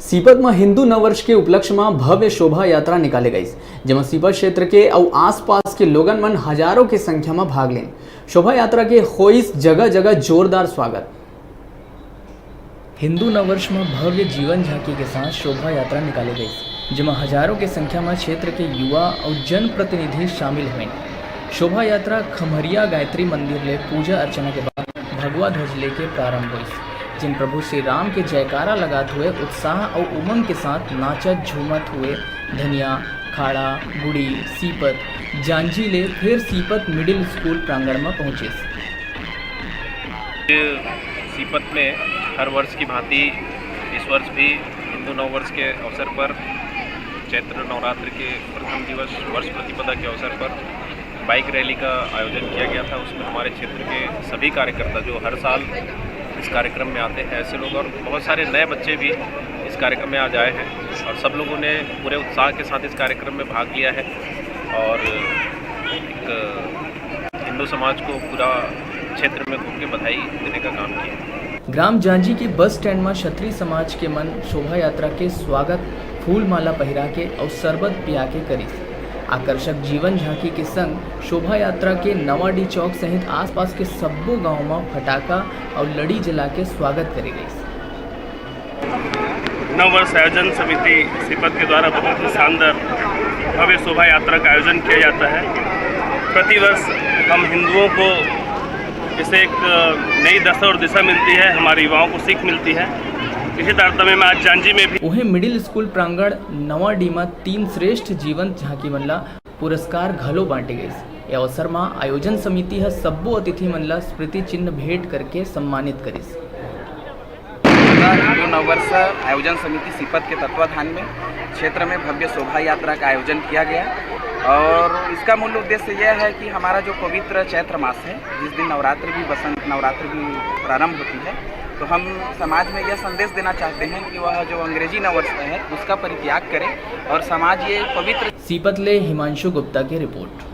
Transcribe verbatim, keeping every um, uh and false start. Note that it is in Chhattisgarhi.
सीपत म हिंदू नववर्ष के उपलक्ष्य म भव्य शोभा यात्रा निकाले गईस, जेमा सीपत क्षेत्र के अउ आसपास के लोगन मन हजारों के संख्या म भाग लेन। शोभा यात्रा के होइस जगह-जगह जोरदार स्वागत। हिंदू नववर्ष म भव्य जीवन झांकी के साथ शोभा यात्रा निकाले गईस, जेमा हजारों के संख्या म क्षेत्र के युवा अउ जनप्रतिनिधि शामिल हुए। शोभा यात्रा खम्हरिया गायत्री मंदिर ले पूजा अर्चना के बाद भगवा ध्वज लेके प्रारंभ होइस, जिन प्रभु श्री राम के जयकारा लगात हुए उत्साह अउ उमंग के साथ नाचत झूमत हुए धनिया, खाड़ा, गुड़ी, सीपत, जांजी ले फिर सीपत मिडिल स्कूल प्रांगण म पहुंचिस। सीपत में हर वर्ष की भांति इस वर्ष भी हिंदू नववर्ष के अवसर पर, चैत्र नवरात्र के प्रथम दिवस, वर्ष प्रतिपदा के अवसर पर बाइक रैली का आयोजन किया गया था। उसमें हमारे क्षेत्र के सभी कार्यकर्ता, जो हर साल इस कार्यक्रम में आते हैं, ऐसे लोग और बहुत सारे नए बच्चे भी इस कार्यक्रम में आज आए हैं और सब लोगों ने पूरे उत्साह के साथ इस कार्यक्रम में भाग लिया है और एक हिंदू समाज को पूरा क्षेत्र में घूम के बधाई देने का काम किया। ग्राम जांजी के बस स्टैंड म क्षत्रिय समाज के मन शोभा यात्रा के स्वागत फूल माला पहिरा के अउ शरबत पिया के करिस। आकर्षक जीवन झांकी के संग शोभा यात्रा के नवाडी चौक सहित आसपास के सब्बो गांव म फटाका अउ लड़ी जला के स्वागत करे गइस। नववर्ष आयोजन समिति सीपत के द्वारा बहुत ही शानदार भव्य शोभा यात्रा का आयोजन किया जाता है। प्रतिवर्ष हम हिंदुओं को इसे एक नई दशा और दिशा मिलती है, हमारे युवाओं को सीख मिलती है। इसी तारतम्य में आज जांजी में भी उहें मिडिल स्कूल प्रांगण नवाडी म तीन श्रेष्ठ जीवंत झांकी मन ला पुरस्कार घलो बांटे गइस। ए अवसर म आयोजन समिति ह सब्बो अतिथि मन ला स्मृति चिन्ह भेंट करके सम्मानित करिस। हिंदू नववर्ष आयोजन समिति सीपत के तत्वाधान में क्षेत्र में भव्य शोभा यात्रा का आयोजन किया गया और इसका मूल उद्देश्य यह है कि हमारा जो पवित्र चैत्र मास है, जिस दिन नवरात्र भी, बसंत नवरात्र भी प्रारंभ होती है, तो हम समाज में यह संदेश देना चाहते हैं कि वह जो अंग्रेजी नववर्ष है, उसका परित्याग करें और समाज ये पवित्र सीपत ले हिमांशु गुप्ता की रिपोर्ट।